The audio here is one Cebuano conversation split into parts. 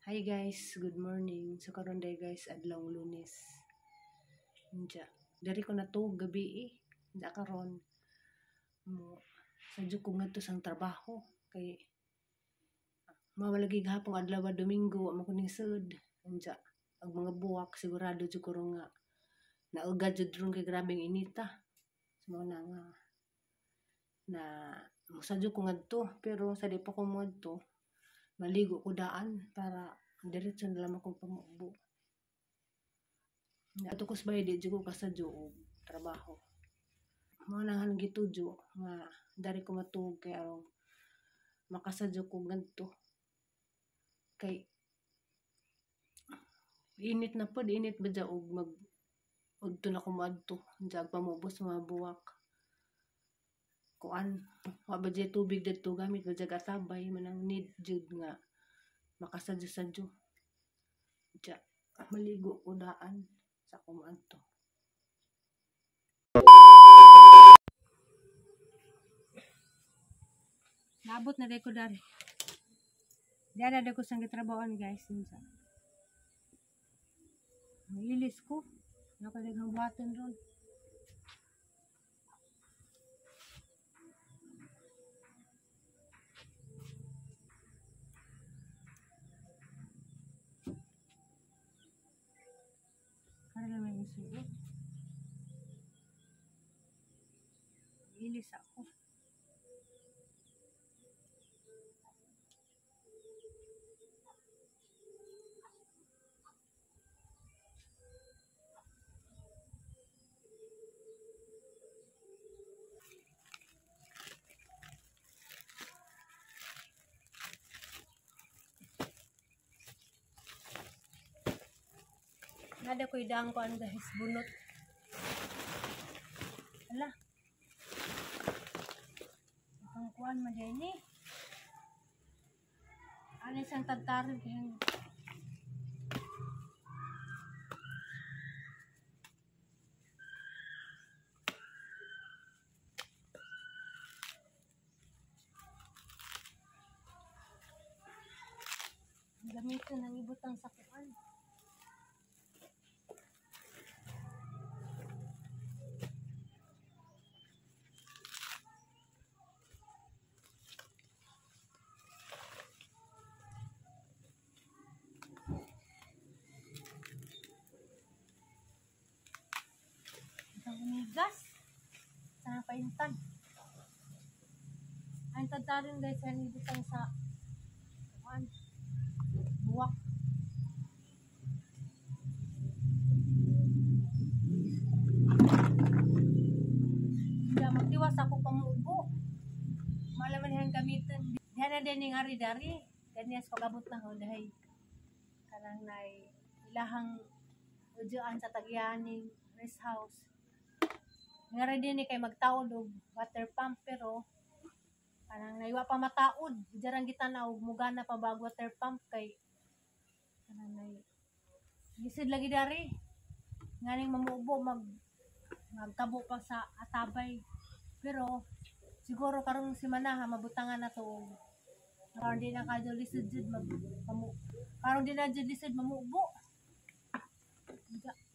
Hi guys, good morning. So karon day guys, adlawng Lunes. Unja, diri ko natuog gabi eh. Unja karon mo sadyo ko ngadto sang trabaho kay mawalagi gahapon adlaw Domingo wa man ko ning sud. Unja, ang mga buwak sigurado jud ko ron nga naugad jud ron kay grabeng inita. So mao na nga na mosadyo ko ngadto, pero sa di pa ko moadto, maligo ko daan para diretso na lamang akong pamubo. Ato ko sa bayad, di ko kasadyo og trabaho. Mao na nga gitudyo nga dari ko matuog kay arong makasadyo ko ngadto. Kay init na pod, init ba dya og mag udto na ko moadto, dya pamubo sa mga buwak. Kuan, wa ba dya tubig didto, gamit ba dya atabay, manang need jud nga makasadyo-sadyo. Dya, maligo ko daan sa kumaadto. Naabot na ko dari. Diyan na ko sang gitrabahoan guys. Nailis ko. Nakadaghang buhaton ron. Para naman yung suot. Ilis ako. Nada ko idang ko ang guys, bunot. Ala. Ang kuan man din ni. Ano isang tagtarin kayong gamitin ang ibutang sa kuan. Gas sa paintan. Ang tagtarin guys, ang ibutang sa kuan, buwak. Hindi magtiwas ako pamubo. Malaman niyang gamitin. Diyan na din yung ari-dari. Ganyan sa pag-abot na ho dahil kanang nay ilahang udyaan sa tagyaning rest house. Nga din ni kay magtaod og water pump pero kanang naiwa pa mataod. Diyan kita na og mugana pa bag water pump kay kanang nay lisod lagi dari. Nganing mamubo magkabo pa sa atabay. Pero siguro karong semana ha mabutangan na to og karon di na kadyo lisod jud mag karon di na jud lisod mamubo.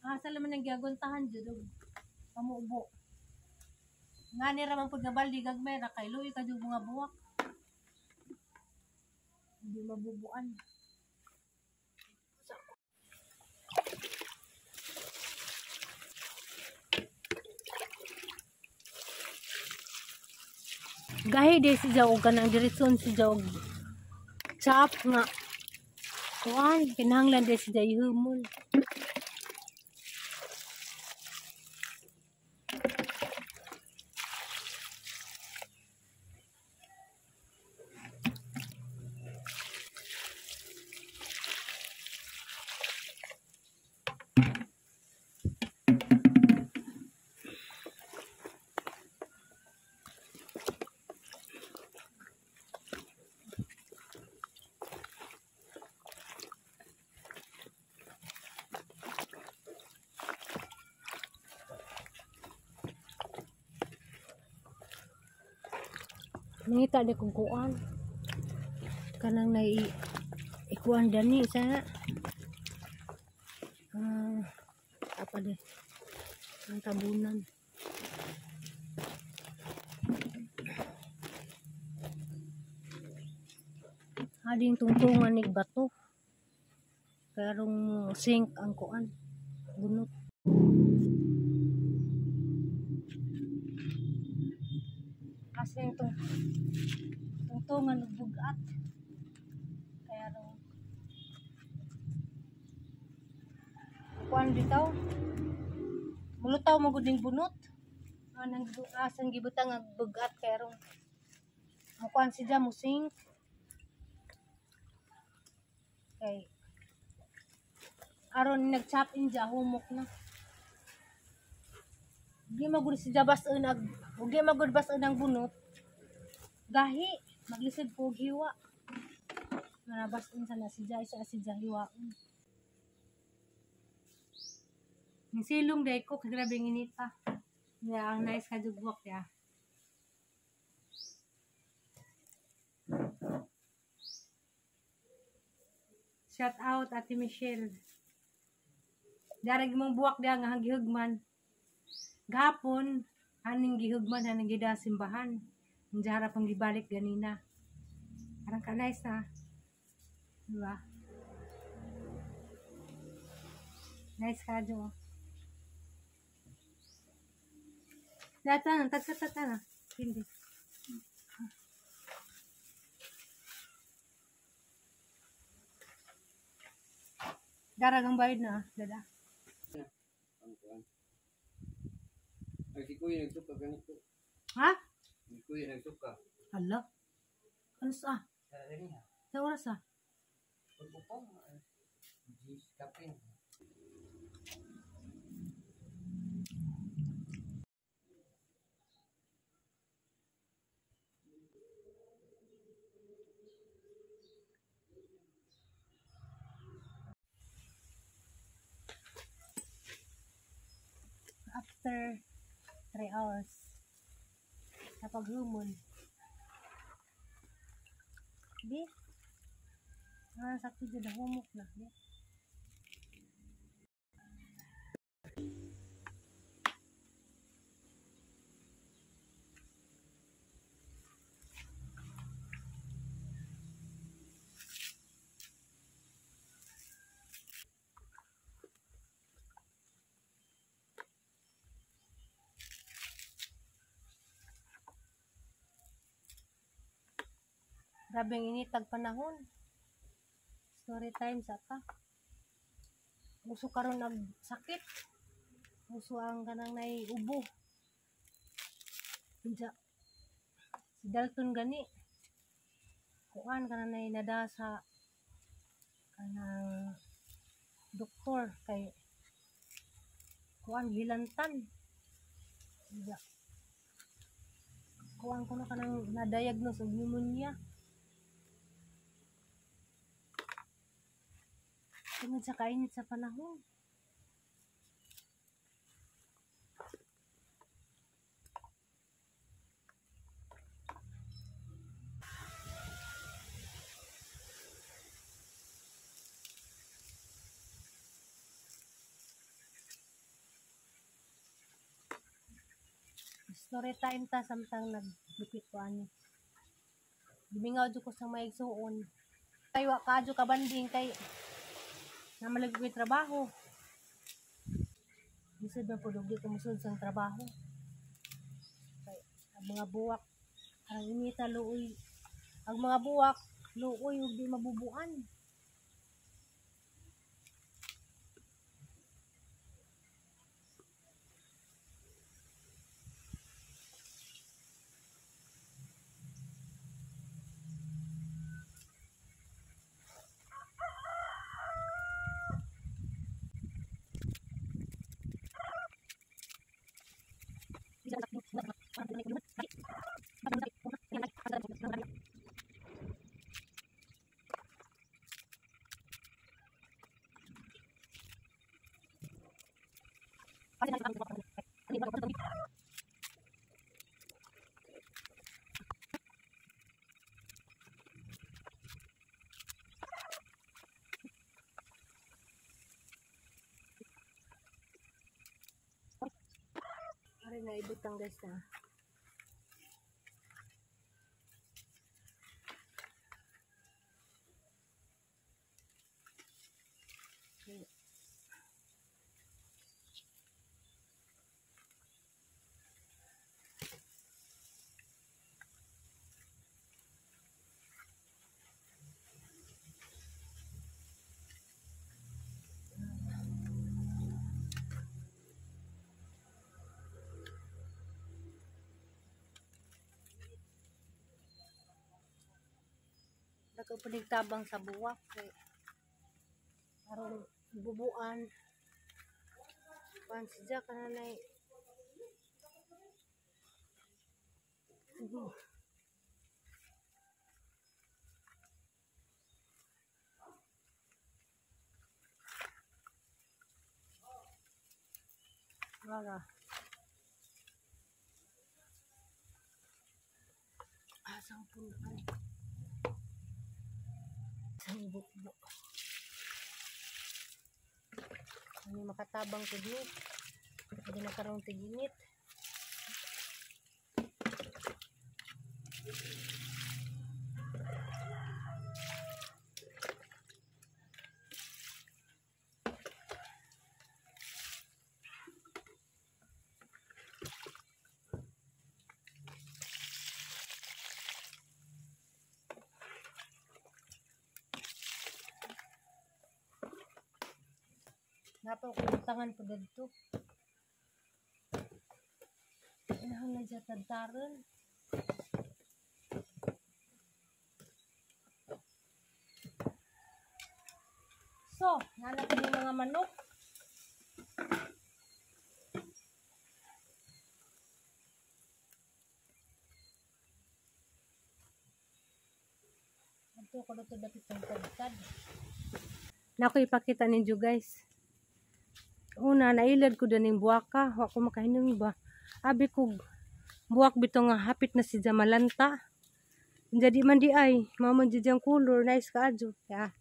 Asa laman ang giaguntahan jud og pamubo. Nga ni raman pud nga baldi gagmay ra kay luoy ka jud mga buwak. Hindi mabubuan. Gahi di si Jaog kanang diretson si Jaog. Chap nga. Kuan kinahanglan di si Jay humol. Nangita di kong kuan. Kanang nai Ikuan dani sana. Apa deh? Ang tabunan. Ading tungtungan nig bato. Karong sink ang kuan. Bunot. Kasi itong tungtungan ug bugat. Kaya kuan bitaw. Mulutaw mo gud ning bunot. Anang asang gibutang ang bugat kay rong mukuan siya mo sink. Kay aron nag-chop in dya, humok na. Di magud siya basun ag ug di magud basun ang bunot. Gahi maglisod ko og hiwa. Manabasun sana siya isa siya hiwaon. Ning silong day ko kay grabe inita. Ya ang nice ka jugwak ya. Shout out Ate Michelle. Darag mong buwak diha nga gihugman. Gahapon aning gihugman aning gida simbahan. Ang pang gibalik ganina. Parang ka nice na. Diba? Nice ka jo. Data na, tagkatata na. Hindi. Darag ang bayad na, dada. Ay, si Kuya nagsuka ganito. Ha? Si Kuya nagsuka. Hala? Ano sa? Sa oras ah? Pagpupong. Gis, kapin. After 3 hours sa paghumon. Di? Sakto dyan na humok na. Di? Grabe ang init tag panahon. Story time sa ta. Uso karon nag sakit. Uso ang kanang nay ubo. Unsa? Si Dalton gani. Kuan kanang nay nada sa kanang doktor kay kuan hilantan. Unsa? Kuan kuno kanang na-diagnose og pneumonia. Tungod sa kainit sa panahon. Story time ta samtang naglupit ko ani. Gimingaw jud ko sa maigsuon. Kay wa kaadyo ka banding kay namalag ko'y trabaho. Lisod na po, di ko musod sa trabaho. Kay, ang mga buwak, ang inita luoy. Ang mga buwak, luoy, ug di mabubuan. Na ibutang guys na. Okay. Nagkapunig tabang sa buwak kay aron bubuan kuan siya kananay. Wala. Asang punuan. Ang bukbuk. Ano makatabang ko ni? Hindi na karong tiginit. Napa ko tangan po dito. Inahang na dyan tadtaran. So, nanap yung mga manok. Ito ko dito dapit ng tadtad. Nako ipakita ninyo guys. Una, nailad ko din yung buwaka. Wa ko makahinong ba. Abi ko, buwak bito nga hapit na si Jamalanta. Jadi man di ay, mama di diyang color, nice ka adyo. Ya.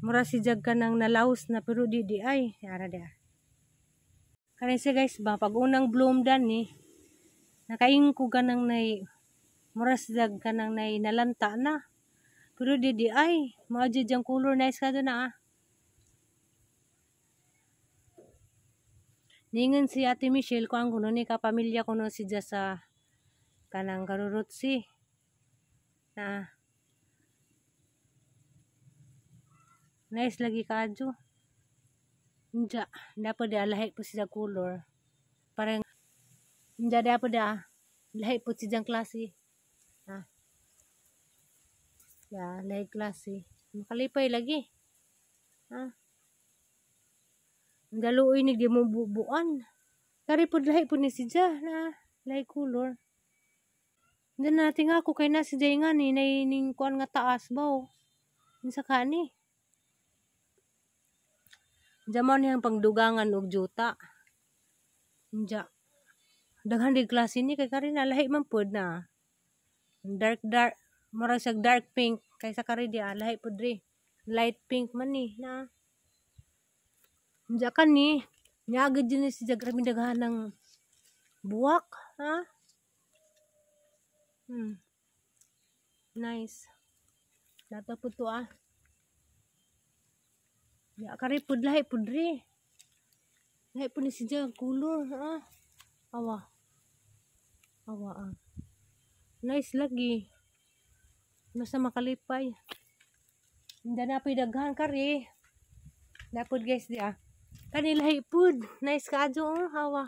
Mura si jag ka nang nalaos na pero di di ay. Yara di ah. Kaya siya guys ba, pag unang bloom dan ni, nakaing ko ka nang nay, mura si jag ka nang nay nalanta na. Pero di di ay, mao di diyang color, nice ka adyo na ah. Ningan si Ate Michelle ko ang kuno ni kapamilya ko no si sa kanang karurutsi na nice lagi kaadyo. Nja dapat dia lahi po siya color. Parang nja dapat dia lahi po siya klase. Ha. Ya, lahi klase. Makalipay lagi. Ha. Daluoy ni di mo bubuan. Kari pod lahi pod ni siya na lahi color. Diyan natin nga ako kay na si Jay nga ni naining kuan nga taas ba oh. Unsa ka ni? Diyan mo niyang pangdugangan og juta. Diyan. Daghan di klase ni kay kari na lahi man pod na. Dark dark mura siya dark pink kaysa kari di lahi pod ri. Light pink man ni na. Diyan ka ni, niagad din si Jack grabe daghan ng buwak, ha? Nice. Dato po to ah. Ya kari pud lahi pud ri. Lahi pud ni si Jack color, ha? Awa. Awa ah. Nice lagi. Basta makalipay. Hindi na po'y daghan kari. Dapod guys di ah. Kanila pud. Nice ka adyo oh, hawa.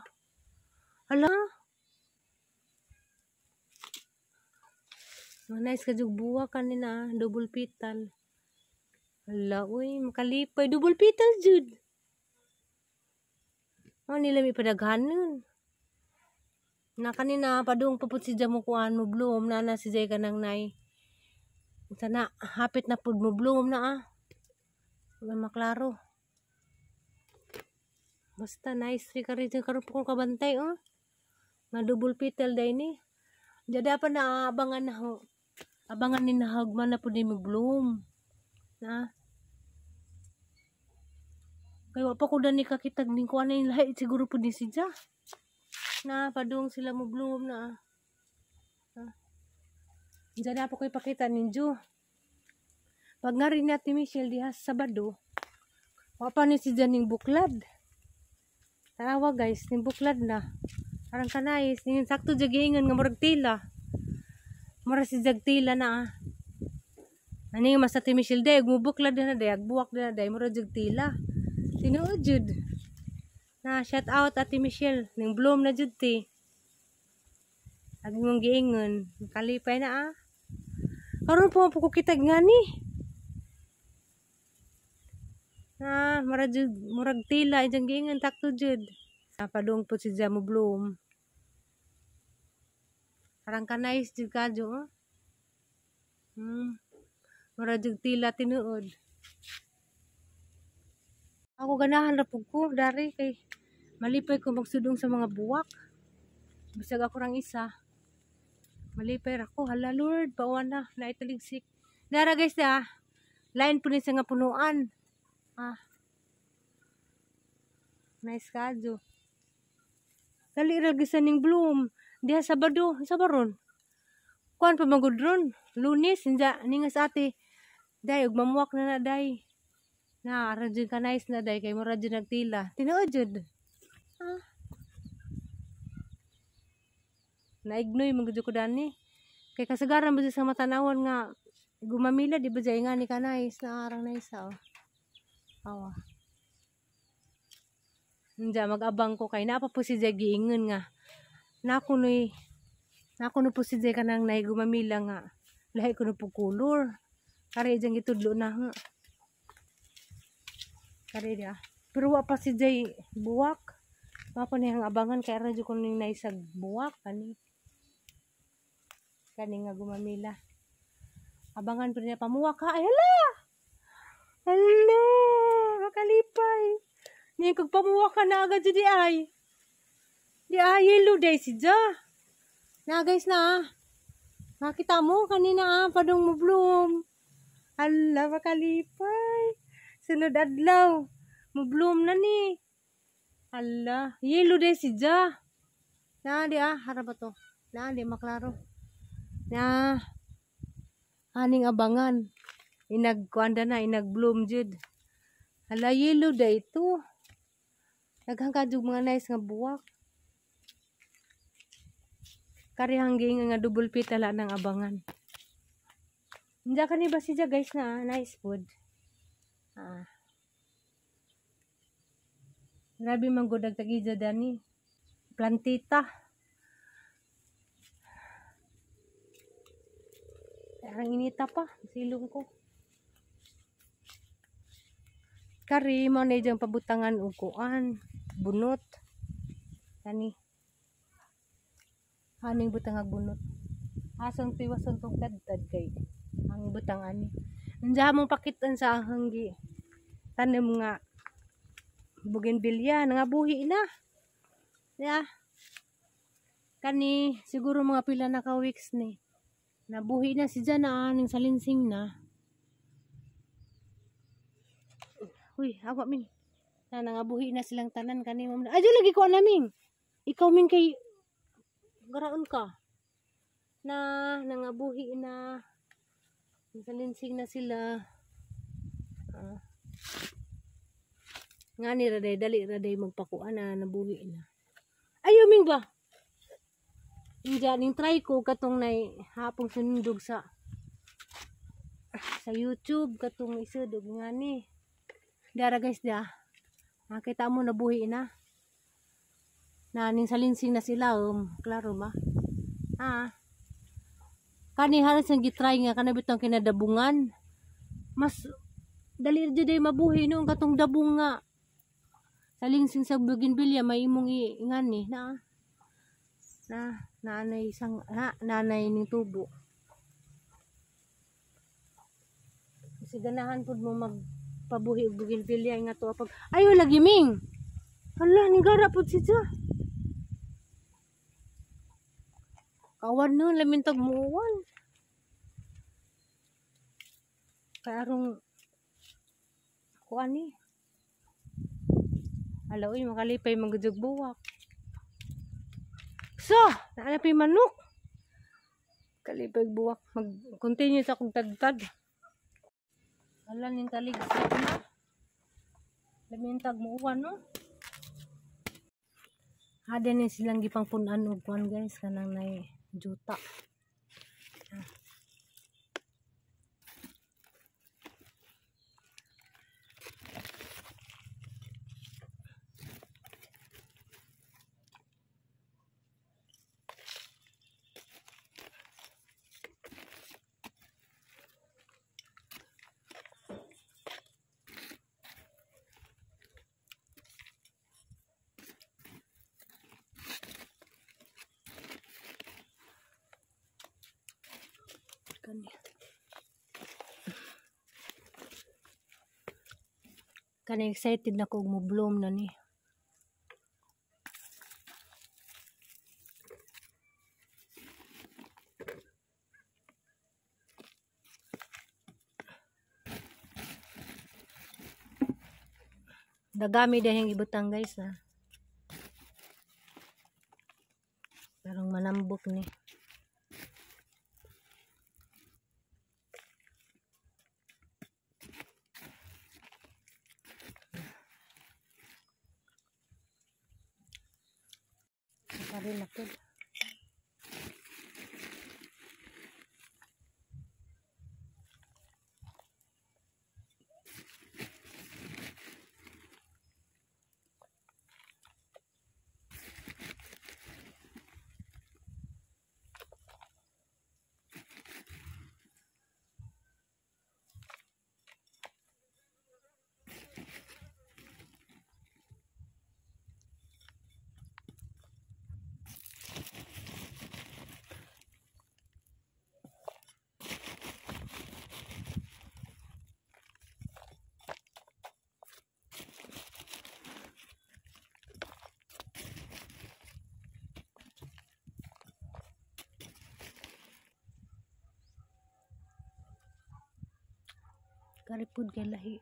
Hala. Oh, nice ka jug buwa kanina, double petal. Hala oy, makalipay double petal jud. Oh, nila may padaghanon. Na kanina padung papud si mo kuan mo bloom na na si Jay kanang nay. Sana hapit na pud mo bloom na ah. Wala maklaro. Basta nice ri kari dyan karon po kong kabantay oh. Nga double petal day ni. Diyan dapat na abangan na ho. Abangan ni nahagman na po ni mo bloom. Na. Kay wa pa ko dani kakitag ning kuan na lahi siguro pud ni siya. Na padung sila mo bloom na. Ah. Diyan na po ko ipakita ninyo. Pag nga rin natin Michelle diha sa Sabado, wa pa ni si ning buklad. Tanawa guys, ning buklad na. Parang kanais, ning sakto jud giingon nga murag tila. Mura si jag tila na ah. Ani nga mas Ate Michelle day, mubuklad na day, agbuwak na day, mura jud tila. Tinuod jud. Na shout out Ate Michelle, ning bloom na jud ti. Agi mong giingon, kalipay na ah. Karon po po ko kitag nga ni. Ah, murag jud, murag tila ijang giingon takto jud. Napadung po si mo bloom. Parang kanais jud kadyo oh. Murag jud tila tinuod. Ako ganahan ra pud ko dari kay malipay ko magsudong sa mga buwak. Bisag ako rang isa. Malipay ra ko. Hala Lord, pawan na naitaligsik. Dara guys da. Line po ni siya nga punuan. Ah. Nice kadyo. Dali ra gyud sa ning bloom. Diha Sabado, sa baron. Kuan pa magud ron. Lunes, inja ningas ate. Day ug mamuwak na na day. Na ara jud ka nice na day kay mura jud nagtila. Tinuod jud. Ah. Naignoy man gud ko dani. Kay kasagaran ba sa matanawan nga gumamila di ba jay nga ni ka nice na arang nice oh. Awa. Inja mag-abang ko kay naa pa po si Jay giingon nga. Nakunoy nakuno po si Jay kanang nay gumamila nga. Lahi ko no po color. Kare jang gitudlo na nga. Kare dia. Pero wa pa si Jay buwak. Wa pa niyang abangan kay ara jud ko ning naisag buwak kani. Kani nga gumamila. Abangan pa niya pamuwak ha. Ay hala. Hala, makalipay. Ni kag pamuwak ka na agad di ay. Di ay yellow day si Ja. Na guys na. Nakita mo kanina ah, padung mo bloom. Hala, makalipay. Sunod adlaw. Mo bloom na ni. Hala, yellow day si Ja. Na di ah, hara ba to? Na di maklaro. Na aning abangan. Inag kuanda na, inag bloom jud. Hala, yellow day ito. Daghang kadyo mga nice nga buwak. Karihang giingon nga double petal ng abangan. Hindi ka ni ba siya guys na nice food. Ah. Grabe man gud ang tagija dani. Plantita. Parang inita pa silong ko. Kari mo na diyang pabutangan og kuan, bunot. Kani. Aning butang ag bunot. Asang tiwason tong tadtad kay ang butang ani. Nandiyan mong pakitan sa hanggi. Tanim nga bougainvillea nangabuhi na. Ya. Kani siguro mga pila na ka weeks ni. Nabuhi na si Jana aning salinsing na. Uy, awa min. Na nangabuhi na silang tanan kani mo. Adyo lagi ko naming. Ikaw min kay garaon ka. Na nangabuhi na. Salinsing na sila. Ah. Nga ni raday dali raday magpakuan na nabuhi na. Ayo ming ba? Inja ning try ko katong nay hapong sunundog sa YouTube katong isod og nga ni. Dara guys dia. Nakita mo nabuhi na. Naning salinsing na sila klaro ba? Ah. Kani halos ang gitry nga kana bitong kinadabungan. Mas dali jud ay mabuhi noong katong dabong nga. Salinsing sa bougainvillea may imong ingani na. Na nanay isang na, nanay ning tubo. Kasi ganahan pud mo magpabuhi og bougainvillea nga to pag ayo lagi ming. Hala ning gara pud siya. Kawan no lamin tag muwan. Kay arong kuan ni. Ala uy, makalipay magudug buwak. So, naanap yung manok. Kalipay buwak. Mag-continue sa akong tagtad. Ala ning taligsa na. Lamintag mo uwan no. Hada ni silang gipangpun-an og kuan guys kanang nay juta. Kani. Kani excited na ko og mo-bloom na ni. Dagami dahil ibutang guys na. Parang manambok ni. Parin na po. Karipod kay lahi.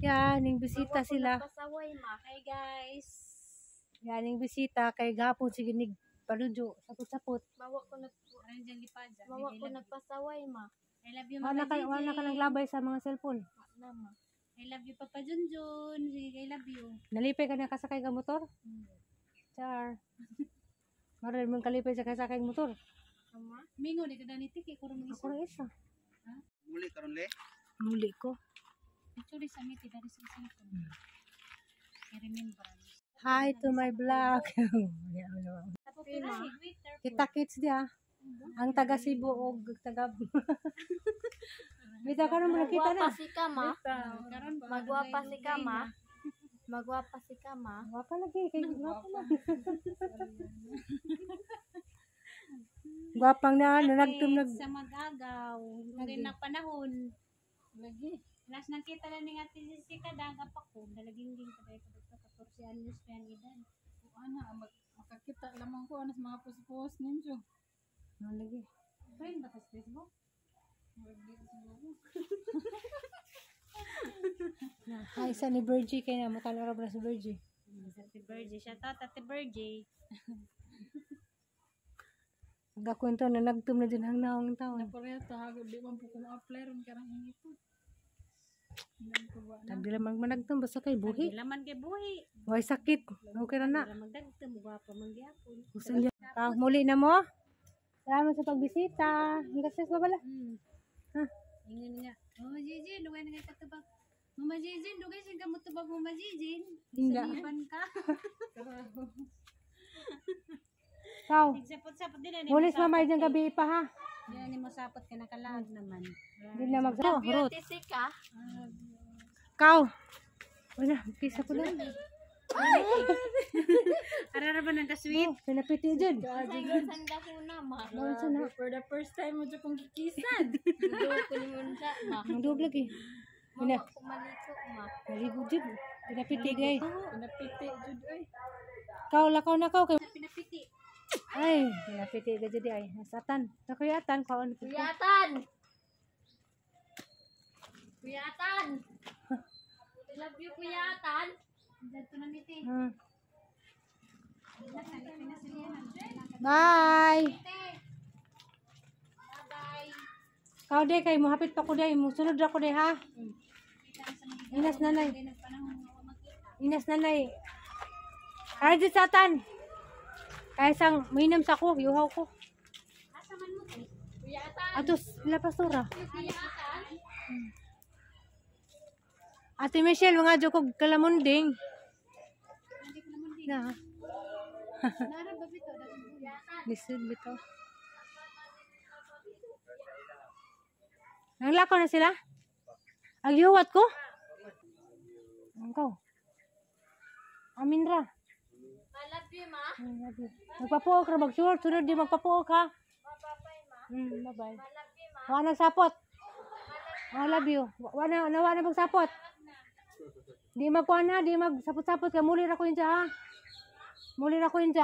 Yan, ning bisita sila. Pasaway ma. Hi guys. Yan, ning bisita kay gapon sige nig paludyo, sapot-sapot. Bawa ko nag Bawa ko nagpasaway ma. I love you, Wala Mama ka wala ka Jijin. naglabay sa mga cellphone. Na ma. I love you, Papa Junjun. Sige, I love you. Nalipay ka na kasakay ka motor? Char. Maral mong kalipay sa kasakay motor. Ama. Mingo, di ka na nitiki. Kuro mga Ako isa. ra isa. Muli karon le. Muli ko. Actually, sa miti, dari sa cellphone. I remember. Hi to my vlog. Kita kits dia. Ang taga Cebu og taga Bitaw karon mo nakita na. Magwapa si ka ma. Magwapa si ka ma. Magwapa si ka ma. Gwapa lagi kay gwapa man. Gwapang na ano nagtum nag Sa mag-agaw. Lagi na panahon. Lagi. Last nakita na ni Ate Sisi kada pa ko. Dalagingging kada ito 14 anyos pa yan edad. Ana, makakita lamang ko ano sa mga post-post ninyo. Ano lagi. Friend ba ta sa Facebook? Hi sa ni Virgie kay na matalo ra ba si Virgie. Ate Virgie. Shout out Ate Virgie. Nagakwento na nagtum na din ang naong taon. Pareha ta hagod di man po kung apply ron karang hingi po. Hindi ko ba na. Tagdila man managtum basta kay buhi. Laman kay buhi. Way sakit. Okay ra na. Wala magdagtum, gwapa man gyapon. Gusto niya. Ah, muli na mo. Salamat sa pagbisita. Hanggang sa babala. Ha? Ingon nga. Mama Jijin, dugay na kay katubag. Mama Jijin, dugay sin ka motubag Mama Jijin. Hindi. Saniban ka. Ciao. Sapot-sapot din na Mulis mama dyan gabi pa ha. Di na nimo sapot ka nakalaag naman. Hindi na mag oh, Ruth. Beauty si ka. Kaw. Wala, kisa ko lang. Arara ba nang ka-sweet? Oh, pinapiti dyan. San dahuna ma. Bawal sa na. For the first time mo dyan kong kikisan. Dugo ko ni mo sa ma. Ang duog lagi. Pina, Mawa ko maliko ma. naligo dyan. Pinapiti gay. Pinapiti jud oy. Kaw, lakaw na kaw. Kay Pinapiti. Ay, napiti ka dyan ay. Nasatan. Nakuyatan, kaon ko. Kuyatan! Kuyatan! I love you, Kuyatan! Dito na niti. Bye. Bye-bye. Kau day kay muhapit pa ko day, musunod ra ko day ha. Inas nanay. Inas nanay. Kaya di satan. Kaya sang mainam sa ko, yuhaw ko. Asa man mo te? Kuyatan! Atos la pastora. Kuyatan! Ate Michelle, mga jokog kalamunding. Na. Nara ba bito? Lisod bitaw. Nanglakaw na sila? Agyuwat ko? Angkaw. Amin ra. I love you, ma. Ay, love you. Magpapuok ra mag sure sunod di magpapuok ha. Bye-bye. Wa na sapot. I love you. Wa na nawa na magsapot. Di magkuan ha, di magsapot-sapot ka muli ra ko inja ha. Muli ra ko inja.